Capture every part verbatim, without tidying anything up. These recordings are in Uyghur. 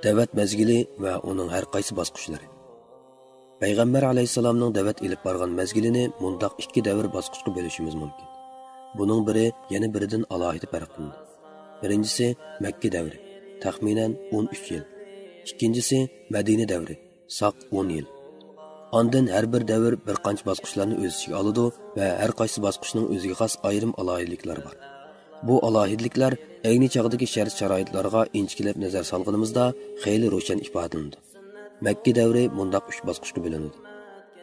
دەۋەت مەزگىلى ۋە ئۇنىڭ ھەر قايسى باسقۇچلىرى. پەيغەمبەر ئەلەيھىسسالامنىڭ دەۋەت ئېلىپ بارغان مەزگىلىنى مۇنداق ئىككى دەۋر باسقۇچقا بۆلۈشىمىز مۇمكىن. بۇنىڭ بىرى يەنە بىرىدىن ئالاھىدە پەرقلىنىدۇ. بىرىنچىسى مەككە دەۋرى، تەخمىنەن ئون ئۈچ يىل. ئىككىنچىسى مەدىنە دەۋرى، ساق ئون يىل. ئاندىن ھەر بىر دەۋر بىر قانچە باسقۇچلارنى ئۆز ئىچىگە ئالىدۇ ۋە ھەر قايسى باسقۇچنىڭ ئۆزىگە خاس ئايرىم ئالاھىدىلىكلىرى بار. بۇ ئالاھىدىلىكلەر ئەينى چاغدىكى شەرت-شارائىتلارغا ئىنچىكىلەپ نەزەر سالغىنىمىزدا خېلى روشەن ئىپادىلىنىدۇ. مەككە دەۋرى مۇنداق ئۈچ باسقۇچقا بۆلۈنىدۇ.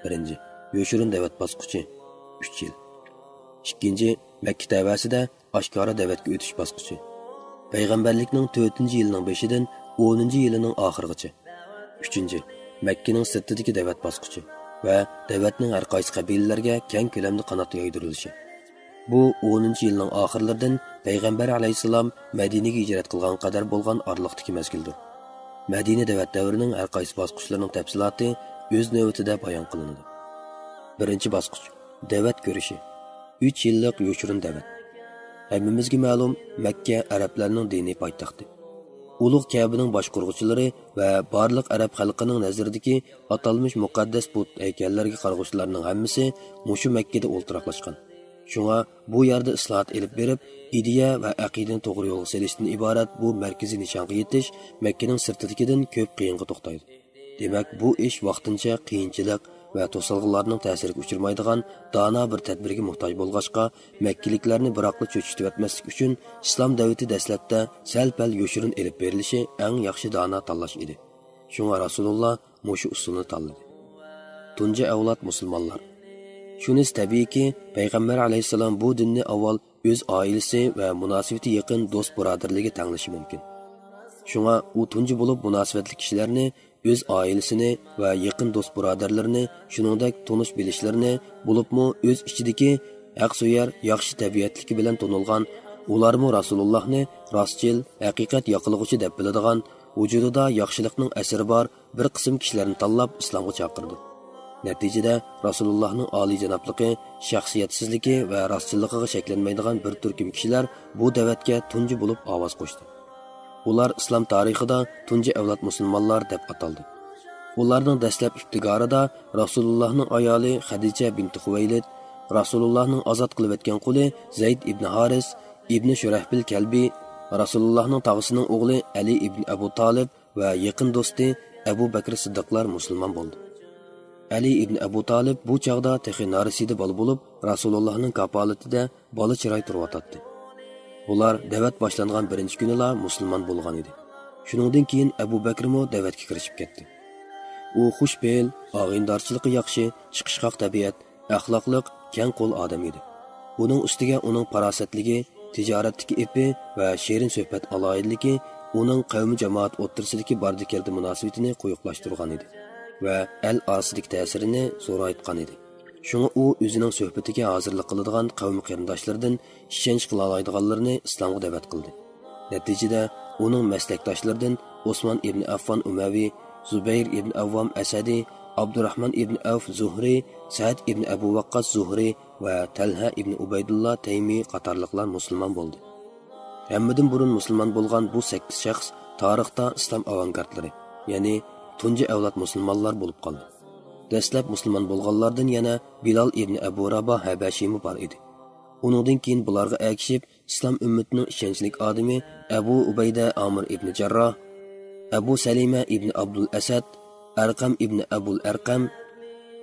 بىرىنچى، يوشۇرۇن دەۋەت باسقۇچى، ئۈچ يىل. ئىككىنچى، مەككە تەۋەسىدە ئاشكارا دەۋەتكە ئۆتۈش باسقۇچى، پەيغەمبەرلىكنىڭ تۆتىنچى يىلىنىڭ بېشىدىن ئونىنچى يىلىنىڭ ئاخىرىغىچە. ئۈچىنچى، مەككىنىڭ سىرتىدىكى دەۋەت باسقۇچى ۋە دەۋەتنىڭ ھەر قايسى قەبىلىلەرگە كەڭ كۆلەمدە قانات يايدۇرۇلۇشى. بۇ ئونىنچى يىلنىڭ ئاخىرلىرىدىن پەيغەمبەر ئەلەيھىسسالام مەدىنىگە ھىجرەت قىلغان قەدەر بولغان ئارىلىقتىكى مەزگىلدۇر. مەدىنە دەۋەت دەۋرىنىڭ ھەر قايسى باسقۇچلىرىنىڭ تەپسىلاتى ئۆز نۆۋىتىدە بايان قىلىنىدۇ. بىرىنچى باسقۇچ، دەۋەت كۈرىشى. ئۈچ يىللىق يوشۇرۇن دەۋەت. ھەممىمىزگە مەلۇم، مەككە ئەرەبلەرنىڭ دىنىي پايتەختى. ئۇلۇغ كەبىنىڭ باشقۇرغۇچىلىرى ۋە بارلىق ئەرەب خەلقىنىڭ نەزىرىدىكى ئاتالمىش مۇقەددەس بۇت ھەيكەللەرگە قارىغۇچىلارنىڭ ھەممىسى مۇشۇ مەككىدە ئولتۇراقلاشقان. شۇڭا بۇ يەردە ئىسلاھات ئېلىپ بېرىپ، ئىدىيە ۋە ئەقىدىنى توغرا يولغا سېلىشتىن ئىبارەت بۇ مەركىزىي نىشانغا يېتىش مەككىنىڭ سىرتىدىكىدىن كۆپ قىيىنغا توختايدۇ. دېمەك، بۇ ئىش ۋاقتىنچە قىيىنچىلىق ۋە توسالغۇلارنىڭ تەسىرىگە ئۇچرىمايدىغان دانا بىر تەدبىرگە موھتاج بولغاچقا، مەككىلىكلەرنى بىراقلا چۆچۈتۈۋەتمەسلىك ئۈچۈن، ئىسلام دەۋىتى دەسلەپتە سەل-پەل يوشۇرۇن ئېلىپ بېرىلىشى ئەڭ ياخشى دانا تاللاش ئىدى. شۇڭا راسۇلۇللا مۇشۇ ئۇسۇلنى تاللىدى. تۇنجى ئەۋلاد مۇسۇلمانلار. شۇنىسى تەبىئىيكى، پەيغەمبەر ئەلەيھىسسالام بۇ دىننى ئاۋۋال ئۆز ئائىلىسى ۋە مۇناسىۋىتى يېقىن دوست-بۇرادەرلىرىگە تەڭلىشى مۇمكىن. شۇڭا ئۇ تۇنجى بولۇپ مۇناسىۋەتلىك كىشىلەرنى، ئۆز ئائىلىسىنى ۋە يېقىن دوست-بۇرادەرلىرىنى، شۇنىڭدەك تونۇش-بىلىشلىرىنى، بولۇپمۇ ئۆز ئىچىدىكى ھەقسۆيەر، ياخشى تەبىئەتلىكى بىلەن تونۇلغان، ئۇلارمۇ راسۇلۇللاھنى راستچىل، ھەقىقەت ياقلىغۇچى دەپ بىلىدىغان، ۋۇجۇدىدا ياخشىلىقنىڭ ئەسىرى بار، بىر قىسىم كىشىلەرنى تاللاپ ئىسلامغا چاقىرىدۇ. نەتىجىدە، راسۇلۇللاھنىڭ ئالىيجانابلىقى، شەخسىيەتسىزلىكى ۋە راستچىللىقىغا شەكلەنمەيدىغان بىر تۈركۈم كىشىلەر بۇ دەۋەتكە تۇنجى بولۇپ ئاۋاز قوشتى. ئۇلار ئىسلام تارىخىدا تۇنجى ئەۋلاد مۇسۇلمانلار دەپ ئاتالدى. ئۇلارنىڭ دەسلەپ ئىپتىگارىدا راسۇلۇللاھنىڭ ئايالى خەدىچە بىنتى خۇۋەيلىد، راسۇلۇللاھنىڭ ئازاد قىلىۋەتكەن قۇلى زەيد ئىبنى ھارىس، ئىبنى شۇرەھبىل كەلبى، راسۇلۇللاھنىڭ تاغىسىنىڭ ئوغلى ئەلى ئىبنى ئەبۇ تالىپ، ۋە يېقىن دوستى ئەبۇ بەكرى سىددىقلار مۇسۇلمان بولدى. ئەلى ئىبن ئەبۇ تالىپ بۇ چاغدا تېخى نارەسىدە بالا بولۇپ، رەسۇلۇللاھنىڭ كاپالىتىدە بالا چىراي تۇرۇۋاتاتتى. بۇلار دەۋەت باشلانغان بىرىنچى كۈنىلا مۇسۇلمان بولغان ئىدى. شۇنىڭدىن كېيىن ئەبۇ بەكرىمۇ دەۋەتكە كىرىشىپ كەتتى. ئۇ خۇش پېئىل، ئاغىنىدارچىلىقى ياخشى، چىقىشقاق تەبىئەت، ئەخلاقلىق، كەڭ قول ئادەم ئىدى. ئۇنىڭ ئۈستىگە ئۇنىڭ پاراسەتلىكى، تىجارەتتىكى ئېپى ۋە شېرىن سۆھبەت ئالاھىدىلىكى ئۇنىڭ قەۋمى جامائەت ئوتتۇرىسىدىكى باردا-كەلدە مۇناسىۋىتىنى قويۇقلاشتۇرغان ئىدى ۋە ئەل ئارىسىدىكى تەسىرىنى زورايتقان ئىدى. شۇڭا ئۇ ئۆزىنىڭ سۆھبىتىگە ھازىرلىق قىلىدىغان قەۋمى قېرىنداشلىرىدىن ئىشەنچ قىلالايدىغانلىرىنى ئىسلامغا دەۋەت قىلدى. نەتىجىدە، ئۇنىڭ مەسلەكداشلىرىدىن ئوسمان ئىبنى ئەففان ئۇمەۋى، زۇبەير ئىبنى ئەۋۋام ئەسەدى، ئابدۇراھمان ئىبنى ئەۋف زۇھرى، سەئد ئىبنى ئەبۇ ۋەققاس زۇھرى ۋە تەلھە ئىبنى ئۇبەيدۇللا تەيمى قاتارلىقلار مۇسۇلمان بولدى. ھەممىدىن بۇرۇن مۇسۇلمان بولغان بۇ سەككىز شەخس تارىختا ئىسلام ئاۋانگارتلىرى، يەنى تۇنجى ئەۋلاد مۇسۇلمانلار بولۇپ قالدى. دەسلەپ مۇسۇلمان بولغانلاردىن يەنە بىلال ئىبنى ئەبۇ راباھ ھەبەشىمۇ بار ئىدى. ئۇنىڭدىن كېيىن بۇلارغا ئەگىشىپ، ئىسلام ئۈممىتىنىڭ ئىشەنچلىك ئادىمى ئەبۇ ئۇبەيدە ئامىر ئىبنى جەرراھ، ئەبۇ سەلىمە ئىبنى ئابدۇل ئەسەد، ئەرقەم ئىبنى ئەبۇل ئەرقەم،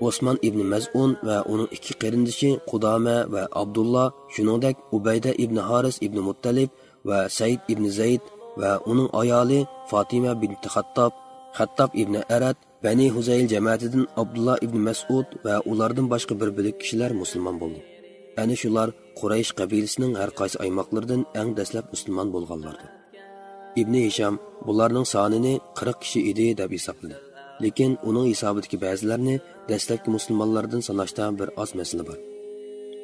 ئوسمان ئىبنى مەزئۇن ۋە ئۇنىڭ ئىككى قېرىندىشى قۇدامە ۋە ئابدۇللا، شۇنىڭدەك ئۇبەيدە ئىبنى ھارىس ئىبنى مۇتتەلىب ۋە سەئىد ئىبنى زەيد ۋە ئۇنىڭ ئايالى فاتىمە بىنتى خەتتاب، خەتتاب ئىبنى ئەرەت، بەنى ھۇزەيل جەمەتىدىن ئابدۇللا ئىبنى مەسئۇد ۋە ئۇلاردىن باشقا بىر بۆلەك كىشىلەر مۇسۇلمان بولدى. ئەنە شۇلار قۇرەيش قەبىلىسىنىڭ ھەر قايسى ئايماقلىرىدىن ئەڭ دەسلەپ مۇسۇلمان بولغانلاردۇر. ئىبنى ھىشام بۇلارنىڭ سانىنى قىرىق كىشى ئىدى دەپ ھېسابلىدى. لېكىن ئۇنىڭ ھېسابىدىكى بەزىلەرنى دەسلەپكى مۇسۇلمانلاردىن ساناشتا بىر ئاز مەسىلە بار.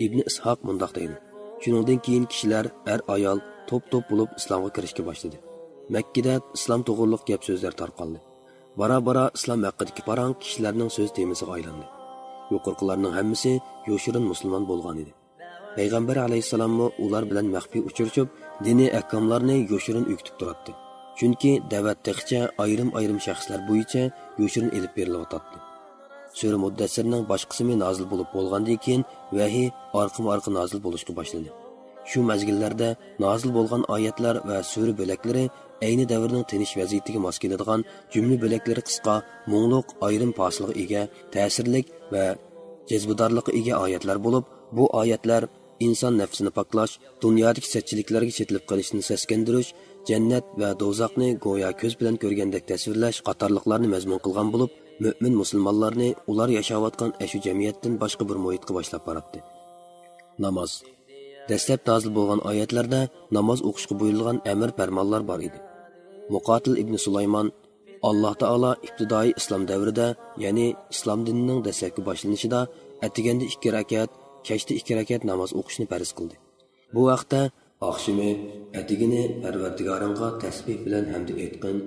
ئىبنى ئىسھاق مۇنداق دەيدۇ: شۇنىڭدىن كېيىن كىشىلەر ئەر-ئايال توپ-توپ بولۇپ ئىسلامغا كىرىشكە باشلىدى. مەككىدە ئىسلام توغرۇلۇق گەپ-سۆزلەر تارقالدى. بارا-بارا ئىسلام ھەققىدىكى پاراڭ كىشىلەرنىڭ سۆز تېمىسىغا ئايلاندى. يۇقىرىقىلارنىڭ ھەممىسى يوشۇرۇن مۇسۇلمان بولغان ئىدى. پەيغەمبەر ئەلەيھىسسالاممۇ ئۇلار بىلەن مەخپىي ئۇچرىشىپ، دىنىي ئەھكاملارنى يوشۇرۇن ئۆگىتىپ تۇراتتى. چۈنكى دەۋەت تېخىچە ئايرىم-ئايرىم شەخسلەر بويىچە يوشۇرۇن ئېلىپ بېرىلىۋاتاتتى. سۈرە مۇددەسسىرنىڭ باش قىسمى نازىل بولۇپ بولغاندىن كېيىن، ۋەھىي ئارقىمۇ-ئارقا نازىل بولۇشقا باشلىدى. شۇ مەزگىللەردە نازىل بولغان ئايەتلەر ۋە سۈرە بۆلەكلىرى ئەينى دەۋرنىڭ تىنچ ۋەزىيىتىگە ماس كېلىدىغان، جۈملە بۆلەكلىرى قىسقا، مۇڭلۇق، ئايرىم پاسىلغا ئىگە، تەسىرلىك ۋە جەزبىدارلىققا ئىگە ئايەتلەر بولۇپ، بۇ ئايەتلەر ئىنسان نەپسىنى پاكلاش، دۇنيادىكى سەتچىلىكلەرگە چېتىلىپ قېلىشتىن سەسكەندۈرۈش، جەننەت ۋە دوزاخنى گويا كۆز بىلەن كۆرگەندەك تەسۋىرلەش قاتارلىقلارنى مەزمۇن قىلغان بولۇپ، مۆمىن مۇسۇلمانلارنى ئۇلار ياشاۋاتقان ئەشۇ جەمئىيەتتىن باشقا بىر مۇھىتقا باشلاپ باراتتى. ناماز. دەسلەپ نازىل بولغان ئايەتلەردە ناماز ئوقۇشقا بۇيرۇلغان ئەمىر پەرمانلار بار ئىدى. مۇقاتىل ئىبنى سۇلايمان، ئاللا تائالا ئىپتىدائىي ئىسلام دەۋرىدە، يەنى ئىسلام دىنىنىڭ دەسلەپكى باشلىنىشىدا ئەتىگەندە ئىككى رەكەت، كەچتە ئىككى رەكەت ناماز ئوقۇشنى پەرز قىلدى. بۇ ھەقتە، ئاخشىمى ئەتىگىنى پەرۋەردىگارىڭغا تەسبىھ بىلەن ھەمدە ئېيتقىن،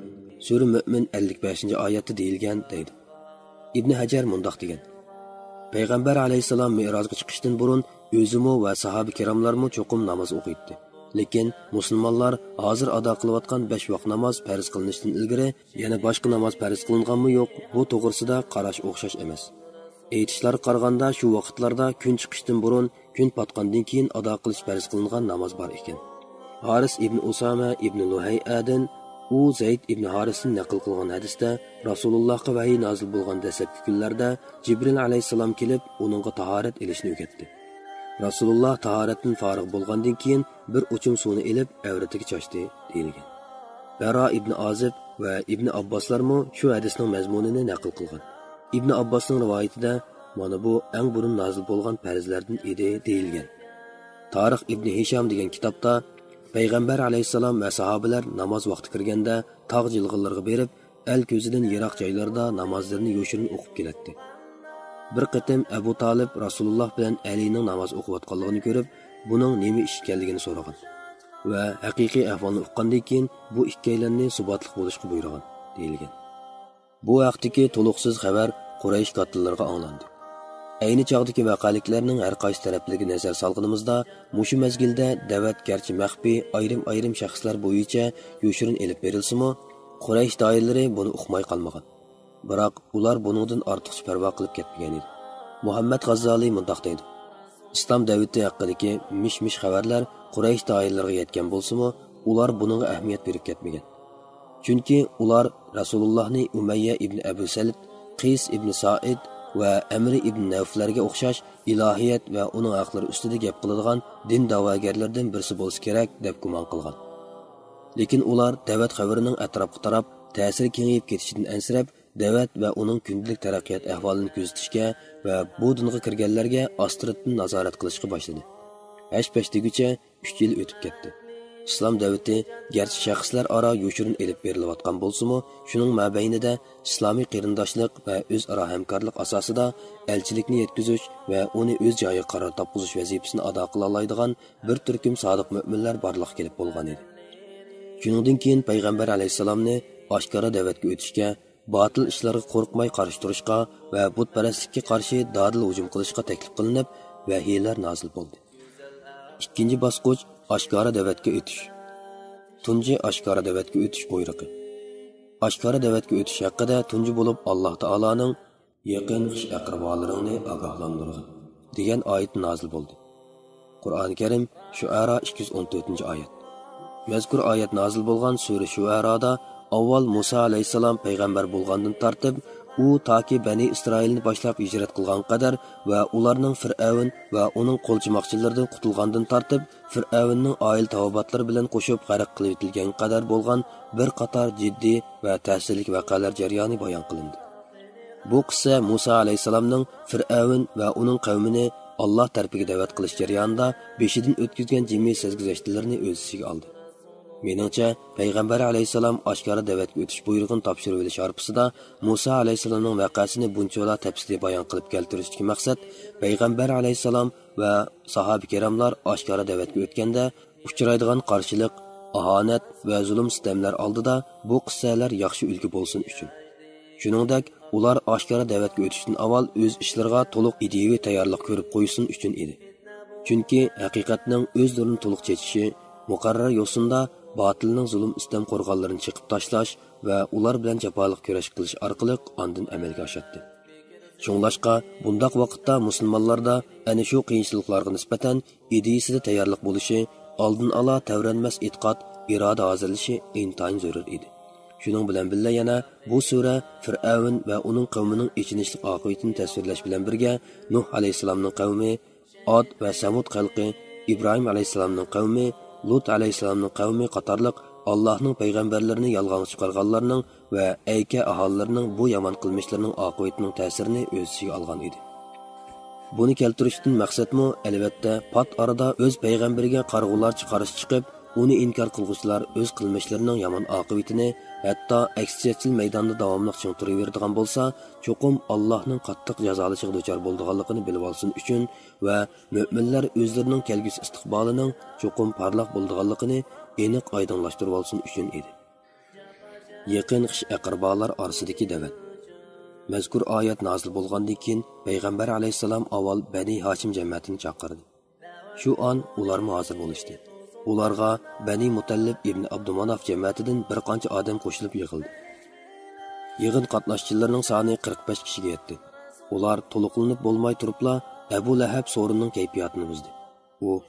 سۈرە مۆمىن ئەللىك بەشىنچى ئايەتتە دېيىلگەن، دەيدۇ. ئىبنى ھەجەر مۇنداق دېگەن: پەيغەمبەر ئەلەيھىسسالام مېئراجغا چىقىشتىن بۇرۇن ئۆزىمۇ ۋە ساھابە كىراملارمۇ چوقۇم ناماز ئوقۇيتتى. لېكىن مۇسۇلمانلار ھازىر ئادا قىلىۋاتقان بەش ۋاق ناماز پەرز قىلىنىشتىن ئىلگىرى يەنە باشقا ناماز پەرز قىلىنغانمۇ يوق، بۇ توغرىسىدا قاراش ئوخشاش ئەمەس. ئېيتىشلارغا قارىغاندا، شۇ ۋاقىتلاردا كۈن چىقىشتىن بۇرۇن، كۈن پاتقاندىن كېيىن ئادا قىلىش پەرز قىلىنغان ناماز بار ئىكەن. ھارىس ئىبن ئۇسامە ئىبن لۇھەيئەدىن ئۇ زەيد ئىبن ھارىستىن نەقىل قىلغان ھەدىستە، رەسۇلۇللاھقا ۋەھىي نازىل بولغان دەسلەپكى كۈنلەردە جىبرىل ئەلەيھىسسالام كېلىپ، ئۇنىڭغا تاھارەت ئېلىشنى ئۆگەتتى. رەسۇلۇللاھ تاھارەتتىن فارىغ بولغاندىن كېيىن، بىر ئوچۇم سۇنى ئېلىپ، ئەۋرىتىگە چاچتى، دېيىلگەن. بەرا ئىبنى ئازىب ۋە ئىبنى ئابباسلارمۇ شۇ ھەدىسنىڭ مەزمۇنىنى نەقىل قىلغان. ئىبنى ئابباسنىڭ رىۋايىتىدە، مانا بۇ ئەڭ بۇرۇن نازىل بولغان پەرزلەردىن ئىدى، دېيىلگەن. تارىخ ئىبنى ھىشام دېگەن كىتابتا، پەيغەمبەر ئەلەيھىسسالام ۋە ساھابىلەر ناماز ۋاقتى كىرگەندە تاغ جىلغىلىرىغا بېرىپ، ئەل كۆزىدىن يىراق جايلاردا نامازلىرىنى يوشۇرۇن ئوقۇپ كېلەتتى. بىر قېتىم ئەبۇ تالىپ رەسۇلۇللاھ بىلەن ئەلىنىڭ ناماز ئوقۇۋاتقانلىقىنى كۆرۈپ، بۇنىڭ نېمە ئىش ئىكەنلىكىنى سورىغان ۋە ھەقىقىي ئەھۋالنى ئۇققاندىن كېيىن، بۇ ئىككىيلەننى سۇباتلىق بولۇشقا بۇيرۇغان، دېيىلگەن. بۇ ھەقتىكى تولۇقسىز خەۋەر قۇرەيش كاتتىلىرىغا ئاڭلاندى. ئەينى چاغدىكى ۋەقەلىكلەرنىڭ ھەر قايسى تەرەپلىرىگە نەزەر سالغىنىمىزدا، مۇشۇ مەزگىلدە دەۋەت گەرچە مەخپىي، ئايرىم-ئايرىم شەخسلەر بويىچە يوشۇرۇن ئېلىپ بېرىلسىمۇ، قۇرەيش دائىرىلىرى بۇنى ئۇقماي قالمىغان. بىراق، ئۇلار بۇنىڭدىن ئارتۇقچە پەرۋا قىلىپ كەتمىگەن ئىدى. مۇھەممەد غاززالى مۇنداق دەيدۇ: ئىسلام دەۋىتى ھەققىدىكى مىش-مىش خەۋەرلەر قۇرەيش دائىرىلىرىغا يەتكەن بولسىمۇ، ئۇلار بۇنىڭغا ئەھمىيەت بېرىپ كەتمىگەن. چۈنكى ئۇلار رەسۇلۇللاھنى ئۇمەييە ئىبنى ئەبۇ سەلت، قىيس ئىبنى سائىد ۋە ئەمرى ئىبنى نەۋفلەرگە ئوخشاش ئىلاھىيەت ۋە ئۇنىڭ ھەقلىرى ئۈستىدە گەپ قىلىدىغان دىن دەۋاگەرلىرىدىن بىرسى بولسا كېرەك، دەپ گۇمان قىلغان. لېكىن ئۇلار دەۋەت خەۋىرىنىڭ ئەتراپقا تاراپ، تەسىرى كېڭىيىپ كېتىشىدىن ئەنسىرەپ، دەۋەت ۋە ئۇنىڭ كۈندىلىك تەرەققىيات ئەھۋالىنى كۆزىتىشكە ۋە بۇ دىنغا كىرگەنلەرگە ئاستىرتتىن نازارەت قىلىشقا باشلىدى. ھەش-پەش دېگۈچە ئۈچ يىل ئۆتۈپ كەتتى. ئىسلام دەۋىتى گەرچە شەخسلەر ئارا يوشۇرۇن ئېلىپ بېرىلىۋاتقان بولسىمۇ، شۇنىڭ مابەينىدە ئىسلامىي قېرىنداشلىق ۋە ئۆزئارا ھەمكارلىق ئاساسىدا ئەلچىلىكنى يەتكۈزۈش ۋە ئۇنى ئۆز جايىغا قارار تاپقۇزۇش ۋەزىپىسىنى ئادا قىلالايدىغان بىر تۈركۈم سادىق مۆمىنلەر بارلىققا كېلىپ بولغان ئىدى. شۇنىڭدىن كېيىن پەيغەمبەر ئەلەيھىسسالامنى ئاشكارا دەۋەتكە ئۆتۈشكە، باتىل ئىشلارغا قورقماي قارشى تۇرۇشقا ۋە بۇتپەرەسلىككە قارشى دادىل ھۇجۇم قىلىشقا تەكلىپ قىلىنىپ، ۋەھىيلەر نازىل بولدى. ئىككىنچى باسقۇچ، ئاشكارا دەۋەتكە ئۆتۈش. تۇنجى ئاشكارا دەۋەتكە ئۆتۈش بۇيرۇقى. ئاشكارا دەۋەتكە ئۆتۈش ھەققىدە تۇنجى بولۇپ ئاللا تائالانىڭ «يېقىن خىش ئەقرىبالىرىڭنى ئاگاھلاندۇرغىن» دېگەن ئايىتى نازىل بولدى. قۇرئانى كەرىم، شۇئەرا، ئىككى يۈز ئون تۆتىنچى ئايەت. مەزكۇر ئايەت نازىل بولغان سۈرە شۇئەرادا ئاۋۋال مۇسا ئەلەيھىسسالام پەيغەمبەر بولغاندىن تارتىپ، ئۇ تاكى بەنى ئىسرائىلنى باشلاپ ھىجرەت قىلغانغا قەدەر ۋە ئۇلارنىڭ فىرئەۋن ۋە ئۇنىڭ قولچىماقچىلىرىدىن قۇتۇلغاندىن تارتىپ، فىرئەۋننىڭ ئائىلە تاۋابىئاتلىرى بىلەن قوشۇپ غەرق قىلىۋېتىلگەنگە قەدەر بولغان بىر قاتار جىددىي ۋە تەسىرلىك ۋەقەلەر جەريانى بايان قىلىندى. بۇ قىسسە مۇسا ئەلەيھىسسالامنىڭ فىرئەۋن ۋە ئۇنىڭ قەۋمىنى ئاللا تەرىپىگە دەۋەت قىلىش جەريانىدا بېشىدىن ئۆتكۈزگەن جىمى سەرگۈزەشتلىرىنى ئۆز ئىچىگە ئالدى. مېنىڭچە، پەيغەمبەر ئەلەيھىسسالام ئاشكارا دەۋەتكە ئۆتۈش بۇيرۇقىنى تاپشۇرۇۋېلىش ھارپىسىدا مۇسا ئەلەيھىسسالامنىڭ ۋەقەسىنى بۇنچىۋالا تەپسىلىي بايان قىلىپ كەلتۈرۈشتىكى مەقسەت، پەيغەمبەر ئەلەيھىسسالام ۋە ساھابە كىراملار ئاشكارا دەۋەتكە ئۆتكەندە ئۇچرايدىغان قارشىلىق، ئاھانەت ۋە زۇلۇم-سىتەملەر ئالدىدا بۇ قىسسەلەر ياخشى ئۈلگە بولسۇن ئۈچۈن. شۇنىڭدەك، ئۇلار ئاشكارا دەۋەتكە ئۆتۈشتىن ئاۋۋال ئۆز ئىچلىرىغا تولۇق ئىدىيىۋى تەييارلىق كۆرۈپ قويسۇن ئۈچۈن ئىدى. چۈنكى ھەقىقەتنىڭ ئۆز نۇرىنى تولۇق چېچىشى، مۇقەررەر يوسۇندا باتىلنىڭ زۇلۇم ئىستەم قورغانلىرىنى چېقىپ تاشلاش ۋە ئۇلار بىلەن جاپالىق كۈرەش قىلىش ئارقىلىق ئاندىن ئەمەلگە ئاشاتتى. شۇڭلاشقا، بۇنداق ۋاقىتتا مۇسۇلمانلاردا ئەنە شۇ قىيىنچىلىقلارغا نىسبەتەن ئىدىيىسىدە تەييارلىق بولۇشى، ئالدىن ئالا تەۋرەنمەس ئېتىقاد، ئىرادە ھازىرلىشى ئىنتايىن زۆرۈر ئىدى. شۇنىڭ بىلەن بىللە يەنە بۇ سۈرە فىرئەۋن ۋە ئۇنىڭ قەۋمىنىڭ ئېچىنىشلىق ئاقىۋىتىنى تەسۋىرلەش بىلەن بىرگە، نۇھ ئەلەيھىسسالامنىڭ قەۋمى، ئاد ۋە سەمۇد خەلقى، ئىبراھىم ئەلەيھىسسالامنىڭ قەۋمى، لۇت ئەلەيھىسسالامنىڭ قەۋمى قاتارلىق ئاللاھنىڭ پەيغەمبەرلىرىنى يالغانغا چىقارغانلارنىڭ ۋە ئەيكە ئاھالىلىرىنىڭ بۇ يامان قىلمىشلىرىنىڭ ئاقىۋىتىنىڭ تەسىرىنى ئۆز ئىچىگە ئالغان ئىدى. بۇنى كەلتۈرۈشتىن مەقسەتمۇ، ئەلۋەتتە، پات ئارىدا ئۆز پەيغەمبىرىگە قارىغۇلارچە قارشى چىقىپ، ئۇنى ئىنكار قىلغۇچىلار ئۆز قىلمىشلىرىنىڭ يامان ئاقىۋىتىنى، ھەتتا ئەكسىچە چىل مەيداندا داۋاملىق چىڭ تۇرۇۋېرىدىغان بولسا، چوقۇم ئاللاھنىڭ قاتتىق جازالىشىغا دۇچار بولىدىغانلىقىنى بىلىۋالسۇن ئۈچۈن ۋە مۆمىنلەر ئۆزلىرىنىڭ كەلگۈسى ئىستىقبالىنىڭ چوقۇم پارلاق بولىدىغانلىقىنى ئېنىق ئايدىڭلاشتۇرۇۋالسۇن ئۈچۈن ئىدى. يېقىن خىش ئەقرىبالار ئارىسىدىكى دەۋەت. مەزكۇر ئايەت نازىل بولغاندىن كېيىن، پەيغەمبەر ئەلەيھىسسالام ئاۋۋال بەنى ھاشىم جەمەتىنى چاقىردى. شۇ ئان ئۇلارمۇ ھازىر بولۇشتى. ئۇلارغا بەنى مۇتەللىپ ئىبنى ئابدۇماناف جەمەتىدىن بىر قانچە ئادەم قوشۇلۇپ يىغىلدى. يىغىن قاتناشچىلىرىنىڭ سانى قىرىق بەش كىشىگە يەتتى. ئۇلار تولۇقلىنىپ بولماي تۇرۇپلا، ئەبۇ لەھەب سورۇننىڭ كەيپىياتىنى بۇزدى. ئۇ،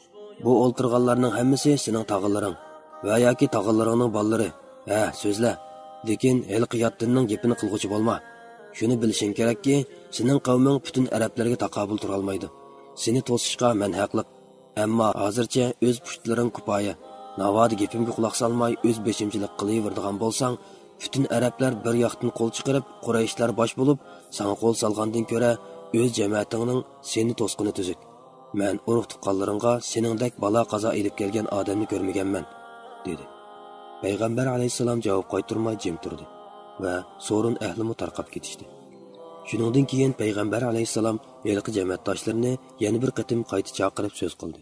«بۇ ئولتۇرغانلارنىڭ ھەممىسى سېنىڭ تاغىلىرىڭ ۋە ياكى تاغىلىرىڭنىڭ بالىلىرى. ھە، سۆزلە. لېكىن ھېلىقى يات دىننىڭ گېپىنى قىلغۇچى بولما. شۇنى بىلىشىڭ كېرەككى، سېنىڭ قەۋمىڭ پۈتۈن ئەرەبلەرگە تاقابىل تۇرالمايدۇ. سېنى توسۇشقا مەن ھەقلىق. ئەمما ھازىرچە ئۆز پۇشتىلىرىڭ كۇپايە. ناۋادا گېپىمگە قۇلاق سالماي، ئۆز بېشىمچىلىق قىلىۋېرىدىغان بولساڭ، پۈتۈن ئەرەبلەر بىر ياقتىن قول چىقىرىپ، قۇرەيشلەر باش بولۇپ، ساڭا قول سالغاندىن كۆرە، ئۆز جەمەتىڭنىڭ سېنى توسقىنى تۈزۈك. مەن ئۇرۇق-تۇغقانلىرىڭغا سېنىڭدەك بالا-قازا ئېلىپ كەلگەن ئادەمنى كۆرمىگەنمەن» دېدى. پەيغەمبەر ئەلەيھىسسالام جاۋاب قايتۇرماي جىم تۇردى ۋە سورۇن ئەھلىمۇ تارقاپ كېتىشتى. شۇنىڭدىن كېيىن پەيغەمبەر ئەلەيھىسسالام ھېلىقى جەمەتداشلىرىنى يەنە بىر قېتىم قايتا چاقىرىپ سۆز قىلدى.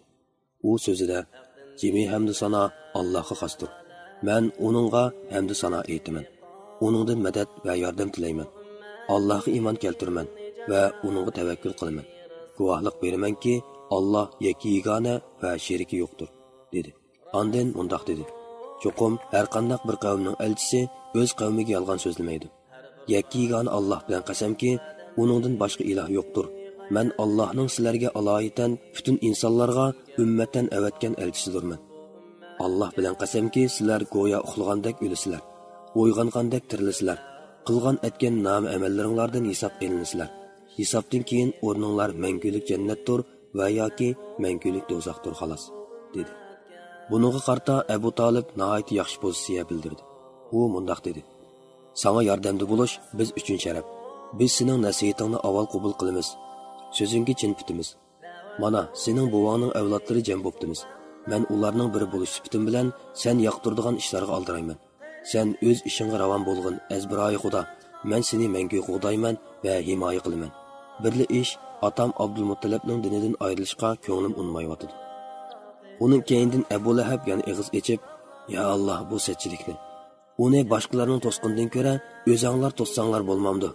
ئۇ سۆزىدە، «جىمى ھەمدۇ سانا ئاللاھقا خاستۇر. مەن ئۇنىڭغا ھەمدۇ سانا ئېيتىمەن. ئۇنىڭدىن مەدەت ۋە ياردەم تىلەيمەن. ئاللاھقا ئىمان كەلتۈرىمەن ۋە ئۇنىڭغا تەۋەككۈل قىلىمەن. گۇۋاھلىق بېرىمەنكى، ئاللاھ يەككە يېگانە ۋە شېرىكى يوقتۇر» دېدى. ئاندىن مۇنداق دېدى، چوقۇم ھەرقانداق بىر قەۋمنىڭ ئەلچىسى ئۆز قەۋمىگە يالغان سۆزلىمەيدۇ. يەككە يېگانە ئاللاھ بىلەن قەسەمكى، ئۇنىڭدىن باشقا ئىلاھ يوقتۇر. مەن ئاللاھنىڭ سىلەرگە ئالايىتەن پۈتۈن ئىنسانلارغا ئۈممەتەن ئەۋەتكەن ئەلچىسىدۇرمەن. ئاللاھ بىلەن قەسەمكى، سىلەر گويا ئۇخلىغاندەك ئۆلىسىلەر، ئويغانغاندەك تىرىلىسىلەر. قىلغان ئەتكەن نامە ئەمەللىرىڭلاردىن ھېساب ئېلىنىسىلەر. ھېسابتىن كېيىن ئورنۇڭلار مەڭگۈلۈك جەننەتتۇر ۋە ياكى مەڭگۈلۈك دوزاختۇر، خالاس، دېدى. بۇنىڭغا قارىتا ئەبۇ تالىپ ناھايىتى ياخشى پوزىتسىيە بىلدۈردى. ئۇ مۇنداق دېدى، ساڭا ياردەمدە بولۇش بىز ئۈچۈن شەرەپ. بىز سېنىڭ نەسىھىتىڭنى ئاۋۋال قوبۇل قىلىمىز، سۆزۈڭگە چىن پۈتىمىز. مانا، سېنىڭ بوۋاڭنىڭ ئەۋلادلىرى جەم بوپتىمىز. مەن ئۇلارنىڭ بىرى بولۇش سۈپىتىم بىلەن سەن ياقتۇرىدىغان ئىشلارغا ئالدىرايمەن. سەن ئۆز ئىشىڭغا راۋان بولغىن، ئەزبىرايى خۇدا. مەن سېنى مەڭگۈ قوغدايمەن ۋە ھىمايە قىلىمەن. بىرلا ئىش، ئاتام ئابدۇلمۇتتەلىپنىڭ دىنىدىن ئايرىلىشقا كۆڭلۈم ئۇنىمايۋاتىدۇ. ئۇنىڭ كەينىدىن ئەبۇ لەھەب يەنە ئېغىز ئېچىپ، يا ئاللاھ، بۇ سەتچىلىكنى! ئۇنى باشقىلارنىڭ توسقىنىدىن كۆرە ئۆزەڭلار توسساڭلار بولمامدۇ؟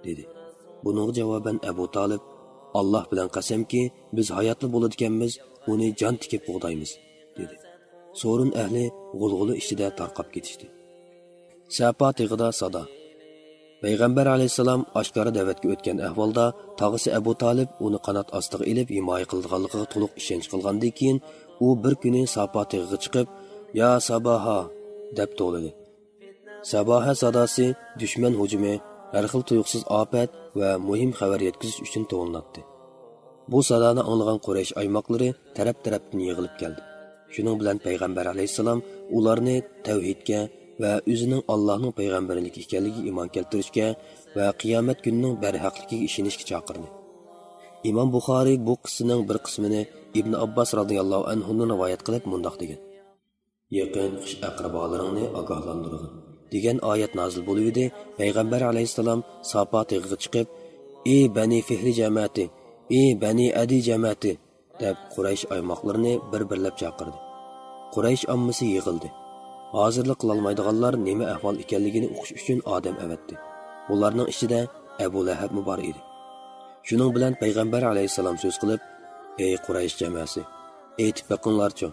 دېدى. بۇنىڭغا جاۋابەن ئەبۇ تالىپ، ئاللاھ بىلەن قەسەمكى، بىز ھاياتلا بولىدىكەنمىز، ئۇنى جان تىكىپ قوغدايمىز، دېدى. سورۇن ئەھلى غۇلغۇلا ئىچىدە تارقاپ كېتىشتى. سەپا تېغىدا سادا. پەيغەمبەر ئەلەيھىسسالام ئاشكارا دەۋەتكە ئۆتكەن ئەھۋالدا تاغىسى ئەبۇ تالىپ ئۇنى قانات ئاستىغا ئېلىپ ھىمايە قىلىدىغانلىقىغا تولۇق ئىشەنچ قىلغاندىن كېيىن، ئۇ بىر كۈنى ساپا تېغىغا چىقىپ، يا ساباھا! دەپ توۋلىدى. ساباھا ساداسى دۈشمەن ھۇجۇمى، ھەر خىل تۇيۇقسىز ئاپەت ۋە مۇھىم خەۋەر يەتكۈزۈش ئۈچۈن توۋلىناتتى. بۇ سادانى ئاڭلىغان قۇرەيش ئايماقلىرى تەرەپ-تەرەپتىن يىغىلىپ كەلدى. شۇنىڭ بىلەن پەيغەمبەر ئەلەيھىسسالام ئۇلارنى تەۋھىدكە ۋە ئۆزىنىڭ ئاللاھنىڭ پەيغەمبىرلىكى ئىكەنلىكىگە ئىمان كەلتۈرۈشكە ۋە قىيامەت كۈنىنىڭ بەرھەقلىكىگە ئىشىنىشكە چاقىردى. ئىمام بۇخارىي بۇ قىسسىنىڭ بىر قىسمىنى ئىبن ئابباس رازىياللاھۇ ئەنھۇدىن رىۋايەت قىلىپ مۇنداق دېگەن: «يېقىن خىش ئەقرىبالىرىڭنى ئاگاھلاندۇرغىن» دېگەن ئايەت نازىل بولۇۋىدى. پەيغەمبەر ئەلەيھىسسالام ساپا تېغىغا چىقىپ، «ئى بەنى فىھرى جەمەتى، ئى بەنى ئەدى جەمەتى!» دەپ، قۇرەيش ئايماقلىرىنى بىر-بىرلەپ چاقىردى. قۇرەيش ئاممىسى يىغىلدى. ھازىرلا قىلالمايدىغانلار نېمە ئەھۋال ئىكەنلىكىنى ئۇقۇش ئۈچۈن ئادەم ئەۋەتتى. بۇلارنىڭ ئىچىدە ئەبۇ لەھەبمۇ بار ئىدى. شۇنىڭ بىلەن پەيغەمبەر ئەلەيھىسسالام سۆز قىلىپ، «ئەي قۇرەيش جاماسى، ئېيتىپ بېقىڭلارچۇ،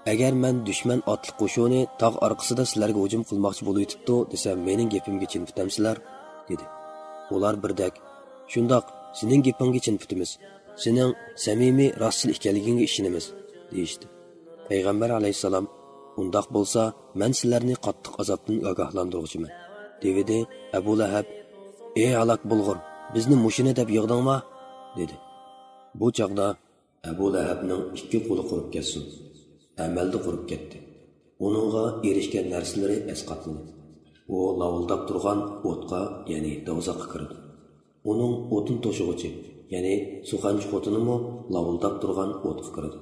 «ئەگەر مەن دۈشمەن ئاتلىق قوشۇنى تاغ ئارقىسىدا سىلەرگە ھۇجۇم قىلماقچى بولۇۋېتىپتۇ دېسەم، مېنىڭ گېپىمگە چىن پۈتەمسىلەر؟» دېدى. ئۇلار بىردەك: «شۇنداق، سېنىڭ گېپىڭگە چىن پۈتىمىز. سېنىڭ سەمىمىي، راستچىل ئىكەنلىكىڭگە ئىشىنىمىز» دېيىشتى. پەيغەمبەر ئەلەيھىسسالام: «ئۇنداق بولسا، مەن سىلەرنى قاتتىق ئازابتىن ئاگاھلاندۇرغۇچىمەن» دېۋىدى. ئەبۇ لەھەب: «ئەي ھالاك بولغۇر، بىزنى مۇشۇنى دەپ يىغدىڭما؟» دېدى. بۇ چاغدا ئەبۇ لەھەبنىڭ ئىككى قولى قۇرۇپ كەتسۇن، ئەمەلدە قۇرۇپ كەتتى. ئۇنىڭغا ئېرىشكەن نەرسىلىرى ئەسقاتمىدى. ئۇ لاۋۇلداپ تۇرغان ئوتقا، يەنى دوزاخقا كىرىدۇ. ئۇنىڭ ئوتۇن توشۇغۇچى، يەنى سۇخەنچە خوتۇنىمۇ لاۋۇلداپ تۇرغان ئوتقا كىرىدۇ.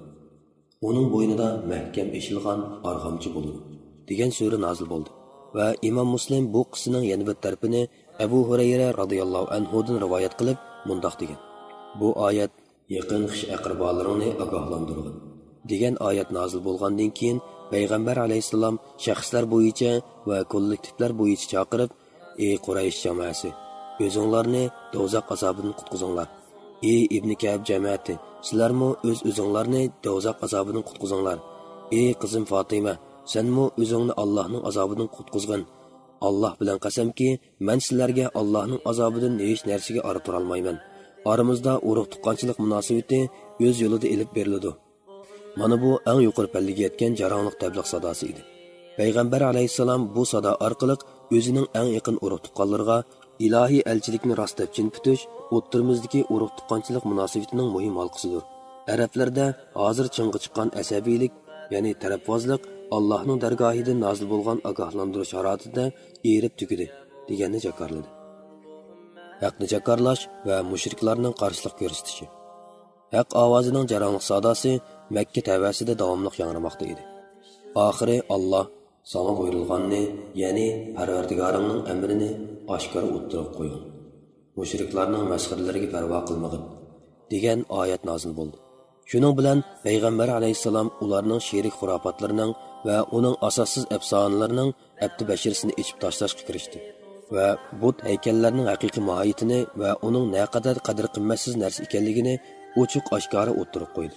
ئۇنىڭ بوينىدا مەھكەم ئېشىلغان ئارغامچا بولىدۇ، دېگەن سۈرە نازىل بولدى. ۋە ئىمام مۇسلىم بۇ قىسسىنىڭ يەنە بىر تەرىپىنى ئەبۇ ھۇرەيرە رازىياللاھۇ ئەنھۇدىن رىۋايەت قىلىپ مۇنداق دېگەن: «بۇ ئايەت، يېقىن خىش ئەقرىبالىرىڭنى ئاگاھلاندۇرغىن» دېگەن ئايەت نازىل بولغاندىن كېيىن، پەيغەمبەر ئەلەيھىسسالام شەخسلەر بويىچە ۋە كوللېكتىپلار بويىچە چاقىرىپ، «ئى قۇرەيش جامائەسى، ئۆزۈڭلارنى دوزاخ ئازابىدىن قۇتقۇزۇڭلار! ئى ئىبنى كەئب جەمەتى، سىلەرمۇ ئۆز-ئۆزۈڭلارنى دوزاخ ئازابىدىن قۇتقۇزۇڭلار! ئى قىزىم فاتىمە، سەنمۇ ئۆزۈڭنى ئاللاھنىڭ ئازابىدىن قۇتقۇزغىن! ئاللاھ بىلەن قەسەمكى، مەن سىلەرگە ئاللاھنىڭ ئازابىدىن ھېچ نەرسىگە ئارا تۇرالمايمەن. ئارىمىزدا ئۇرۇق-تۇغقانچىلىق مۇناسىۋىتى ئۆز يولىدا ئېلىپ بېرىلىدۇ.» مانا بۇ ئەڭ يۇقىرى پەللىگە يەتكەن جاراڭلىق تەبلىغ ساداسى ئىدى. پەيغەمبەر ئەلەيھىسسالام بۇ سادا ئارقىلىق ئۆزىنىڭ ئەڭ يېقىن ئۇرۇق-تۇغقانلىرىغا ئىلاھىي ئەلچىلىكنى راست دەپ چىن پۈتۈش، ئوتتۇرىمىزدىكى ئۇرۇق-تۇغقانچىلىق مۇناسىۋىتىنىڭ مۇھىم ھالقىسىدۇر. ئەرەبلەردە ھازىر چىڭغا چىققان ئەسەبىيلىك، يەنى تەرەپۋازلىق، ئاللاھنىڭ دەرگاھىدىن نازىل بولغان ئاگاھلاندۇرۇش ھارارىتىدە ئېرىپ تۈگىدى، دېگەننى جاكارلىدى. ھەقنى جاكارلاش ۋە مۇشرىكلارنىڭ قارشىلىق كۆرسىتىشى. ھەق ئاۋازىنىڭ جاراڭلىق ساداسى مەككە تەۋەسىدە داۋاملىق ياڭرىماقتا ئىدى. ئاخىرى ئاللاھ: «ساڭا بۇيرۇلغاننى، يەنى پەرۋەردىگارىڭنىڭ ئەمرىنى ئاشكارا ئوتتۇرىغا قويغىن. مۇشرىكلارنىڭ مەسخىرىلىرىگە پەرۋا قىلمىغىن» دېگەن ئايەت نازىل بولدى. شۇنىڭ بىلەن پەيغەمبەر ئەلەيھىسسالام ئۇلارنىڭ شېرىك خۇراپاتلىرىنىڭ ۋە ئۇنىڭ ئاساسسىز ئەپسانىلىرىنىڭ ئەپتى بەشىرىسىنى ئېچىپ تاشلاشقا كىرىشتى ۋە بۇت ھەيكەللەرنىڭ ھەقىقىي ماھىيىتىنى ۋە ئۇنىڭ نەقەدەر قەدىر-قىممەتسىز نەرسە ئىكەنلىكىنى ئوچۇق-ئاشكارا ئوتتۇرىغا قويدى.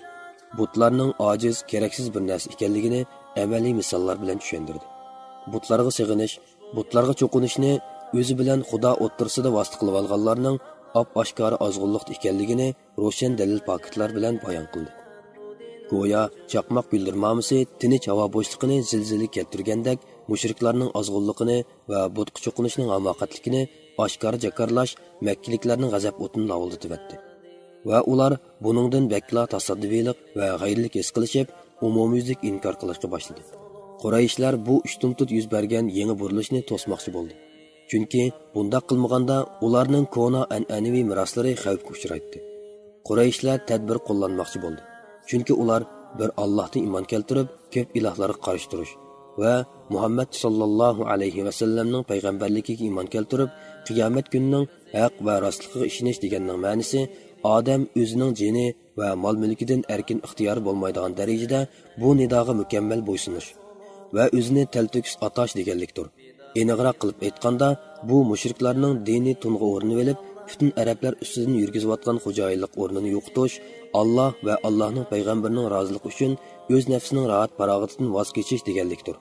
بۇتلارنىڭ ئاجىز، كېرەكسىز بىر نەرسە ئىكەنلىكىنى ئەمەلىي مىساللار بىلەن چۈشەندۈردى. بۇتلارغا سېغىنىش، بۇتلارغا چوقۇنۇشنى ئۆزى بىلەن خۇدا ئوتتۇرىسىدا ۋاسىتە قىلىۋالغانلارنىڭ ئاپ-ئاشكارا ئازغۇنلۇقتا ئىكەنلىكىنى روشەن دەلىل-پاكىتلار بىلەن بايان قىلدى. گويا چاقماق گۈلدۈرمامىسى تىنچ ھاۋا بوشلۇقىنى زىلزىلە كەلتۈرگەندەك، مۇشرىكلارنىڭ ئازغۇنلۇقىنى ۋە بۇتقا چوقۇنۇشنىڭ ھاماقەتلىكىنى ئاشكارا جاكارلاش مەككىلىكلەرنىڭ غەزەپ ئوتىنى لاۋۇلدىتىۋەتتى. ۋە ئۇلار بۇنىڭدىن بەكلا تاسادىپىيلىق ۋە غەيرىيلىك ھېس قىلىشىپ، ئومۇميۈزلۈك ئىنكار قىلىشقا باشلىدى. قۇرەيشلەر بۇ ئۇشتۇمتۇت يۈز بەرگەن يېڭى بۇرۇلۇشنى توسماقچى بولدى. چۈنكى بۇنداق قىلمىغاندا ئۇلارنىڭ كونا ئەنئەنىۋى مىراسلىرى خەۋپكە ئۇچرايتتى. قۇرەيشلەر تەدبىر قوللانماقچى بولدى. چۈنكى ئۇلار بىر ئاللاھتا ئىمان كەلتۈرۈپ، كۆپ ئىلاھلارغا قارشى تۇرۇش ۋە مۇھەممەد ساللاللاھۇ ئەلەيھى ۋەسەللەمنىڭ پەيغەمبەرلىكىگە ئىمان كەلتۈرۈپ، قىيامەت كۈنىنىڭ ھەق ۋە راستلىقىغا ئىشىنىش دېگەننىڭ مەنىسى ئادەم ئۆزىنىڭ جېنى ۋە مال-مۈلكىدىن ئەركىن ئىختىيارى بولمايدىغان دەرىجىدە بۇ نىداغا مۇكەممەل بويسۇنۇش ۋە ئۆزىنى تەلتۆكۈس ئاتاش دېگەنلىكتۇر. ئېنىقراق قىلىپ ئېيتقاندا، بۇ مۇشرىكلارنىڭ دىنىي تونغا ئورىنىۋېلىپ، پۈتۈن ئەرەبلەر ئۈستىدىن يۈرگۈزۈۋاتقان خوجايىنلىق ئورنىنى يوقىتىش، ئاللا ۋە ئاللانىڭ پەيغەمبىرىنىڭ رازىلىقى ئۈچۈن ئۆز نەپسىنىڭ راھەت-پاراغىتىدىن ۋاز كېچىش دېگەنلىكتۇر.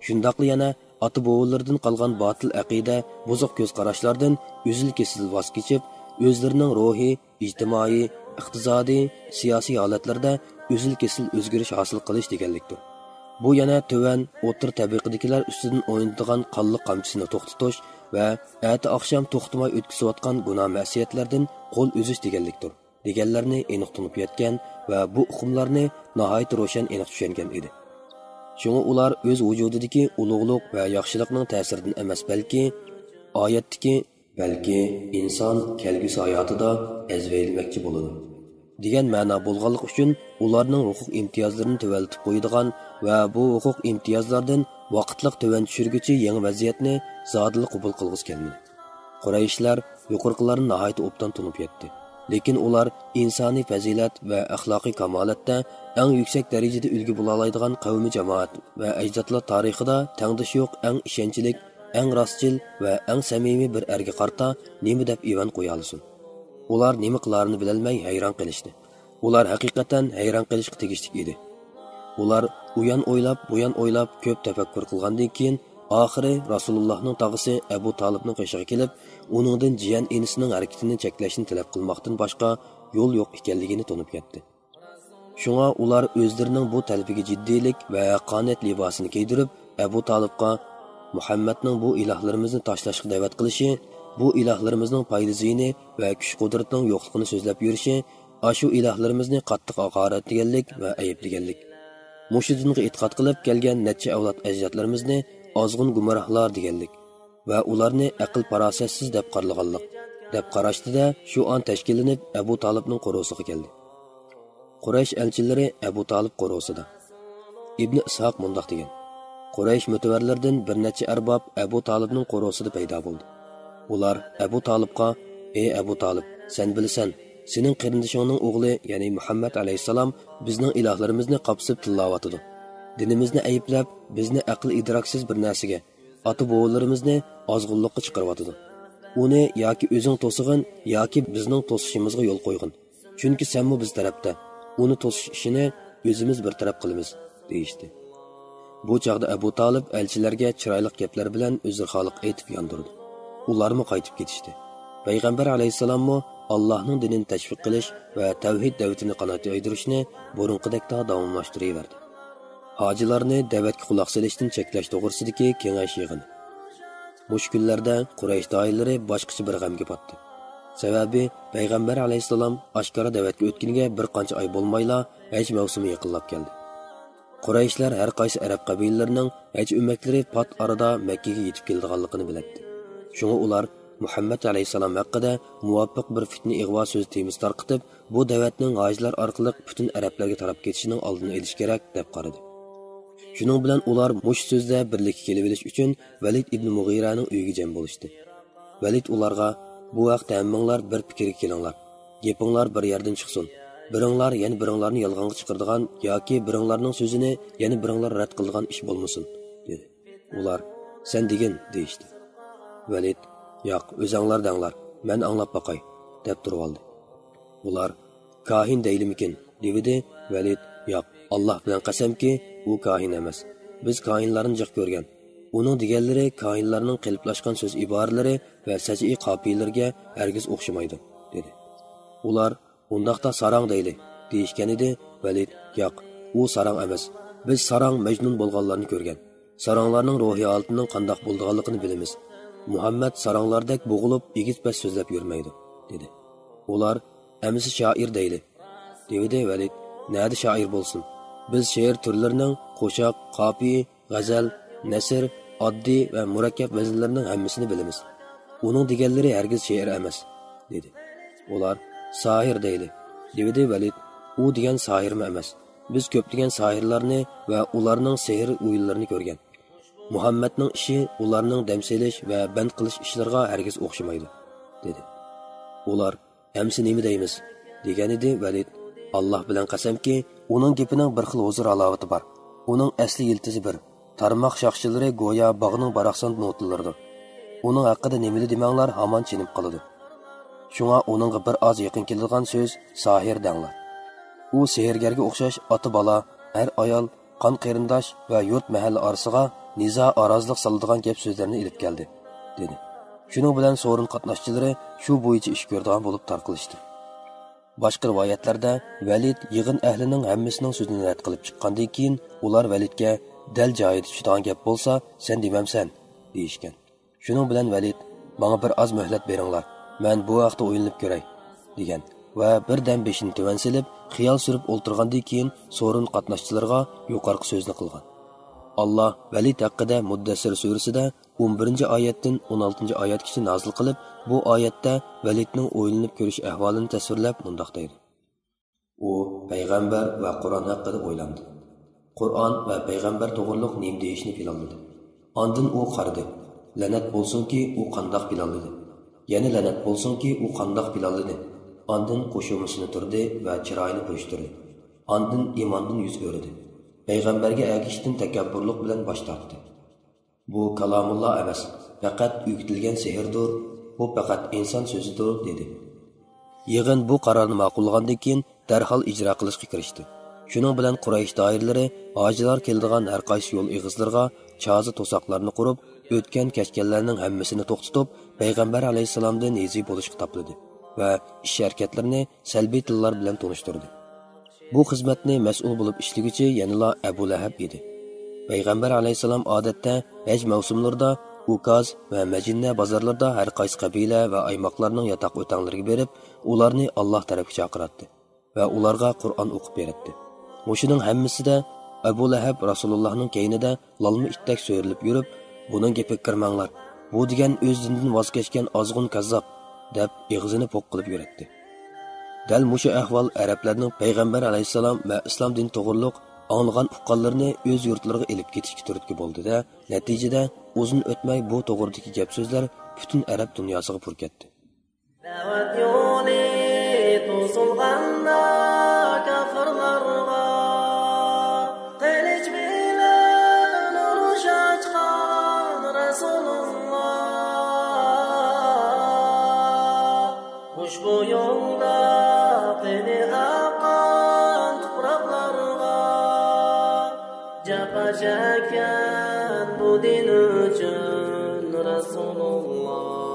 شۇنداقلا يەنە ئاتا-بوۋىلىرىدىن قالغان باتىل ئەقىدە، بۇزۇق كۆز قاراشلاردىن ئۈزۈل-كېسىل ۋاز كېچىپ، ئۆزلىرىنىڭ روھىي، ئىجتىمائىي، ئىقتىسادىي، سىياسىي ھالەتلىرىدە ئۈزۈل-كېسىل ئۆزگىرىش ھاسىل قىلىش دېگەنلىكتۇر. بۇ يەنە تۆۋەن، ئوتتۇرا تەبىقىدىكىلەر ئۈستىدىن ئوينىتىدىغان قانلىق قامچىسىنى توختىتىش ۋە ئەتە-ئاخشام توختىماي ئۆتكۈزۈۋاتقان گۇناھ-مەسىيەتلەردىن قول ئۈزۈش دېگەنلىكتۇر، دېگەنلەرنى ئېنىق تونۇپ يەتكەن ۋە بۇ ئۇقۇملارنى ناھايىتى روشەن ئېنىق چۈشەنگەن ئىدى. شۇڭا ئۇلار ئۆز ۋۇجۇدىدىكى ئۇلۇغلۇق ۋە ياخشىلىقنىڭ تەسىرىدىن ئەمەس، بەلكى ئايەتتىكى «بەلكى ئىنسان كەلگۈسى ھاياتىدا ئەزۋەيلىمەكچى بولىدۇ» دېگەن مەنا بولغانلىقى ئۈچۈن، ئۇلارنىڭ ھوقۇق ئىمتىيازلىرىنى تۆۋەنلىتىپ قويىدىغان ۋە بۇ ھوقۇق ئىمتىيازلاردىن ۋاقىتلىق تۆۋەن چۈشۈرگۈچى يېڭى ۋەزىيەتنى زادىلا قوبۇل قىلغۇسى كەلمىدى. قۇرەيشلەر يۇقىرىقىلارنى ناھايىتى ئوبدان تونۇپ يەتتى. لېكىن ئۇلار ئىنسانىي پەزىلەت ۋە ئەخلاقىي كامالەتتە ئەڭ يۈكسەك دەرىجىدە ئۈلگە بولالايدىغان قەۋمى جامائەت ۋە ئەجدادلار تارىخىدا تەڭدىشى يوق ئەڭ ئىشەنچلىك، ئەڭ راستچىل ۋە ئەڭ سەمىمىي بىر ئەرگە قارىتا نېمە دەپ ئىۋەن قويالىسۇن؟ ئۇلار نېمە قىلارىنى بىلەلمەي ھەيران قېلىشتى. ئۇلار ھەقىقەتەن ھەيران قېلىشقا تېگىشلىك ئىدى. ئۇلار ئۇيان ئويلاپ، بۇيان ئويلاپ، كۆپ تەپەككۇر قىلغاندىن كېيىن، ئاخىرى رەسۇلۇللاھنىڭ تاغىسى ئەبۇ تالىپنىڭ قېشىغا كېلىپ، ئۇنىڭدىن جىيەن ئىنىسىنىڭ ھەرىكىتىنى چەكلەشنى تەلەپ قىلماقتىن باشقا يول يوق ئىكەنلىكىنى تونۇپ يەتتى. شۇڭا ئۇلار ئۆزلىرىنىڭ بۇ تەلىپىگە جىددىيلىك ۋە ھەققانىيەت لىباسىنى كىيدۈرۈپ، ئەبۇ تالىپقا، «مۇھەممەدنىڭ بۇ ئىلاھلىرىمىزنى تاشلاشقا دەۋەت قىلىشى، بۇ ئىلاھلىرىمىزنىڭ پايدا-زىيىنى ۋە كۈچ-قۇدرىتىنىڭ يوقلۇقىنى سۆزلەپ يۈرۈشى، ئاشۇ ئىلاھلىرىمىزنى قاتتىق ھاقارەتلىگەنلىك ۋە ئەيىبلىگەنلىك. مۇشۇ دىنغا ئېتىقاد قىلىپ كەلگەن نەچچە ئەۋلاد ئەجدادلىرىمىزنى ئازغۇن گۇمراھلار دېگەنلىك ۋە ئۇلارنى ئەقىل-پاراسەتسىز دەپ قارىلىغانلىق» دەپ قاراشتى-دە، شۇ ئان تەشكىللىنىپ ئەبۇ تالىپنىڭ قورۇسىغا كەلدى. قۇرەيش ئەلچىلىرى ئەبۇ تالىپ قورۇسىدا. ئىبنى ئىسھاق مۇنداق دېگەن: قۇرەيش مۆتىۋەرلىرىدىن بىر نەچچە ئەرباب ئەبۇ تالىپنىڭ قورۇسىدا پەيدا بولدى. ئۇلار ئەبۇ تالىپقا، «ئەي ئەبۇ تالىپ، سەن بىلىسەن، سېنىڭ قېرىندىشىڭنىڭ ئوغلى، يەنى مۇھەممەد ئەلەيھىسسالام بىزنىڭ ئىلاھلىرىمىزنى قاپسىپ تىللاۋاتىدۇ. دىنىمىزنى ئەيىبلەپ، بىزنى ئەقىل-ئىدراكسىز بىر نەرسىگە، ئاتا-بوۋىلىرىمىزنى ئازغۇنلۇققا چىقىرىۋاتىدۇ. ئۇنى ياكى ئۆزۈڭ توسىغىن، ياكى بىزنىڭ توسۇشىمىزغا يول قويغىن. چۈنكى سەنمۇ بىز تەرەپتە. ئۇنى توسۇش ئىشىنى ئۆزىمىز بىر تەرەپ قىلىمىز» دېيىشتى. بۇ چاغدا ئەبۇ تالىپ ئەلچىلەرگە چىرايلىق گەپلەر بىلەن ئۆزرىخاھلىق ئېيتىپ ياندۇردى. ئۇلارمۇ قايتىپ كېتىشتى. پەيغەمبەر ئەلەيھىسسالاممۇ ئاللاھنىڭ دىنىنى تەشۋىق قىلىش ۋە تەۋھىد دەۋىتىنى قانات يايدۇرۇشنى بۇرۇنقىدەكلا داۋاملاشتۇرۇۋەردى. ھاجىلارنى دەۋەتكە قۇلاق سېلىشتىن چەكلەش توغرىسىدىكى كېڭەش يىغىنى. مۇشۇ كۈنلەردە قۇرەيش دائىرىلىرى باشقىچە بىر غەمگە پاتتى. سەۋەبى، پەيغەمبەر ئەلەيھىسسالام ئاشكارا دەۋەتكە ئۆتكىنىگە بىر قانچە ئاي بولمايلا، ھەج مەۋسۇمى يېقىنلاپ كەلدى. قۇرەيشلەر ھەر قايسى ئەرەب قەبىلىلىرىنىڭ ھەج ئۆمەكلىرى پات ئارىدا مەككىگە يېتىپ كېلىدىغانلىقىنى بىلەتتى. شۇڭا ئۇلار مۇھەممەد ئەلەيھىسسالام ھەققىدە مۇۋاپىق بىر پىتنە-ئىغۋا سۆز تېمىسى تارقىتىپ، بۇ دەۋەتنىڭ ھاجىلار ئارقىلىق پۈتۈن ئەرەبلەرگە تاراپ كېتىشىنىڭ ئالدىنى ئېلىش كېرەك، دەپ قارىدى. شۇنىڭ بىلەن ئۇلار مۇشۇ سۆزدە بىرلىككە كېلىۋېلىش ئۈچۈن ۋەلىد ئىبنى مۇغىرەنىڭ ئۆيىگە جەم بولۇشتى. ۋەلىد ئۇلارغا، «بۇ ھەقتە ھەممىڭلار بىر پىكىرگە كېلىڭلار. گېپىڭلار بىر يەردىن چىقسۇن. بىرىڭلار يەنە بىرىڭلارنى يالغانغا چىقىرىدىغان ياكى بىرىڭلارنىڭ سۆزىنى يەنە بىرىڭلار رەت قىلىدىغان ئىش بولمىسۇن» دېدى. ئۇلار، «سەن دېگىن» دېيىشتى. ۋەلىد، «ياق، ئۆزەڭلار دەڭلار، مەن ئاڭلاپ باقاي» دەپ تۇرۇۋالدى. ئۇلار، «كاھىن دەيلىمىكىن؟» دېۋىدى. ۋەلىد، «ياق، ئاللاھ بىلەن قەسەمكى، ئۇ كاھىن ئەمەس. بىز كاھىنلارنى جىق كۆرگەن. ئۇنىڭ دېگەنلىرى كاھىنلارنىڭ قېلىپلاشقان سۆز ئىبارىلىرى ۋە سەجئىي قاپىيىلىرىگە ھەرگىز ئوخشىمايدۇ» دېدى. ئۇلار، «ئۇنداقتا ساراڭ دەيلى» دېيىشكەن ئىدى. ۋەلىد، «ياق، ئۇ ساراڭ ئەمەس. بىز ساراڭ مەجنۇن بولغانلارنى كۆرگەن. ساراڭلارنىڭ روھىي ھالىتىنىڭ قانداق بولىدىغانلىقىنى بىلىمىز. مۇھەممەد ساراڭلاردەك بوغۇلۇپ، ئېگىز-پەس سۆزلەپ يۈرمەيدۇ» دېدى. ئۇلار، «ئەمىسە شائىر دەيلى» دېۋىدى. ۋەلىد، «نەدە شائىر بولسۇن؟ بىز شېئىر تۈرلىرىنىڭ قوشاق، قاپىيە، غەزەل، نەسر، ئاددىي ۋە مۇرەككەپ ۋەزىنلىرىنىڭ ھەممىسىنى بىلىمىز. ئۇنىڭ دېگەنلىرى ھەرگىز شېئىر ئەمەس» دېدى. ئۇلار، «ساھىر دەيلى» دېۋىدى. ۋەلىد، «ئۇ دېگەن ساھىرمۇ ئەمەس. بىز كۆپلىگەن ساھىرلارنى ۋە ئۇلارنىڭ سېھىر ئويۇنلىرىنى كۆرگەن. مۇھەممەدنىڭ ئىشى ئۇلارنىڭ دەم سېلىش ۋە بەند قىلىش ئىشلىرىغا ھەرگىز ئوخشىمايدۇ» دېدى. ئۇلار، «ئەمسە نېمە دەيمىز؟» دېگەنىدى. ۋەلىد، «ئاللاھ بىلەن قەسەمكى، ئۇنىڭ گېپىنىڭ بىر خىل ھۇزۇر ھالاۋىتى بار. ئۇنىڭ ئەسلى يىلتىزى بىر، تارماق شاخچىلىرى گويا باغنىڭ باراقسان نوتىلىرىدۇر. ئۇنىڭ ھەققىدە نېمىلا دېمەڭلار، ھامان چېنىپ قالىدۇ. شۇڭا ئۇنىڭغا بىر ئاز يېقىن كېلىدىغان سۆز ساھىر دەڭلار. ئۇ سېھىرگەرگە ئوخشاش ئاتا-بالا، ئەر-ئايال، قان-قېرىنداش ۋە يۇرت-مەھەللە ئارىسىغا نىزا، ئارازىلىق سالىدىغان گەپ-سۆزلەرنى ئېلىپ كەلدى» دېدى. شۇنىڭ بىلەن سورۇن قاتناشچىلىرى شۇ بويىچە ئىش كۆرىدىغان بولۇپ تارقىلىشتى. باشقا رىۋايەتلەردە، ۋەلىد يىغىن ئەھلىنىڭ ھەممىسىنىڭ سۆزىنى رەت قىلىپ چىققاندىن كېيىن، ئۇلار ۋەلىدكە، «دەل جايىدا چۈشىدىغان گەپ بولسا، سەن دېمەمسەن» دېيىشكەن. شۇنىڭ بىلەن ۋەلىد، «ماڭا بىر ئاز مۆھلەت بېرىڭلار، مەن بۇ ھەقتە ئويلىنىپ كۆرەي» دېگەن ۋە بىردەم بېشىنى تۆۋەن سېلىپ، خىيال سۈرۈپ ئولتۇرغاندىن كېيىن، سورۇن قاتناشچىلىرىغا يۇقىرىقى سۆزنى قىلغان. ئاللاھ ۋەلىد ھەققىدە مۇددەسسىر سۈرىسىدە ئون بىرىنچى ئايەتتىن ئون ئالتىنچى ئايەتكىچە نازىل قىلىپ، بۇ ئايەتتە ۋەلىدنىڭ ئويلىنىپ كۆرۈش ئەھۋالىنى تەسۋىرلەپ مۇنداق دەيدۇ: ئۇ پەيغەمبەر ۋە قۇرئان ھەققىدە ئويلاندى. قۇرئان ۋە پەيغەمبەر توغرۇلۇق نېمە دېيىشنى پىلانلىدى. ئاندىن ئۇ قارىدى. لەنەت بولسۇنكى، ئۇ قانداق پىلانلىدى. يەنە لەنەت بولسۇنكى، ئۇ قانداق پىلانلىدى. ئاندىن قوشۇمىسىنى تۇردى ۋە چىرايىنى پۈرۈشتۈردى. ئاندىن ئىماندىن يۈز ئۆرۈدى. پەيغەمبەرگە ئەگىشىشتىن تەكەببۇرلۇق بىلەن باش تارتتى. بۇ كالامۇللا ئەمەس، پەقەت ئۆگىتىلگەن سېھىردۇر، بۇ پەقەت ئىنسان سۆزىدۇر، دېدى. يىغىن بۇ قارارنى ماقۇللىغاندىن كېيىن، دەرھال ئىجرا قىلىشقا كىرىشتى. شۇنىڭ بىلەن قۇرەيش دائىرىلىرى ھاجىلار كېلىدىغان ھەر قايسى يول ئېغىزلىرىغا چازا توساقلارنى قۇرۇپ، ئۆتكەن-كەچكەنلەرنىڭ ھەممىسىنى توختىتىپ، پەيغەمبەر ئەلەيھىسسالامدىن رازى بولۇشقا تاپلىدى ۋە ئىش-ھەرىكەتلىرىنى سەلبىي تىللار بىلەن تونۇشتۇردى. بۇ خىزمەتنى مەسئۇل بولۇپ ئىشلىگۈچى يەنىلا ئەبۇ لەھەب ئىدى. پەيغەمبەر ئەلەيھىسسالام ئادەتتە ھەج مەۋسۇملىرىدا ئۇكاز ۋە مەجىننە بازارلىرىدا ھەر قايسى قەبىلە ۋە ئايماقلارنىڭ ياتاق ئۆتەڭلىرىگە بېرىپ، ئۇلارنى ئاللاھ تەرەپكە چاقىراتتى ۋە ئۇلارغا قۇرئان ئوقۇپ بېرەتتى. مۇشۇنىڭ ھەممىسىدە ئەبۇ لەھەب رەسۇلۇللاھنىڭ كەينىدە لالما ئىتتەك سۆرىلىپ يۈرۈپ، «بۇنىڭ گېپىگە كىرمەڭلار، بۇ دېگەن ئۆز دىنىدىن ۋاز كەچكەن ئازغۇن كاززاپ» دەپ ئېغىزىنى پوق قىلىپ يۈرەتتى. دەل مۇشۇ ئەھۋال ئەرەبلەرنىڭ پەيغەمبەر ئەلەيھىسسالام ۋە ئىسلام دىنى توغرۇلۇق ئاڭلىغان ئۇققانلىرىنى ئۆز يۇرتلىرىغا ئېلىپ كېتىشكە تۈرتكە بولدى-دە، نەتىجىدە ئۇزۇن ئۆتمەي بۇ توغرىدىكى گەپ-سۆزلەر پۈتۈن ئەرەب دۇنياسىغا پۇر كەتتى. دەۋەت يولى توسۇلغاندا كاپىرلارغا، قىلىچ بىلەن ئۇرۇش ئاچقان رەسۇلۇللا. ئۇشبۇ يولدا قېنى ئاققان تۇپراقلارغا، جاپا چەككەن بۇ دىن ئۈچۈن رەسۇلۇللا.